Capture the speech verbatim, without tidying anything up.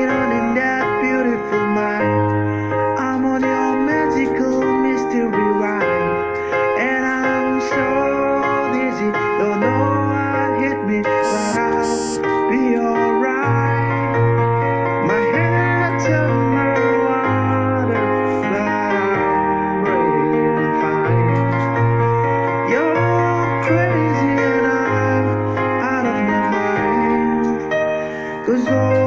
on in that beautiful mind. I'm on your magical mystery ride. And I'm so dizzy, don't know what hit me, but I'll be alright. My head's under water, but I'm breathing fine. You're crazy and I'm out of my mind. 'Cause all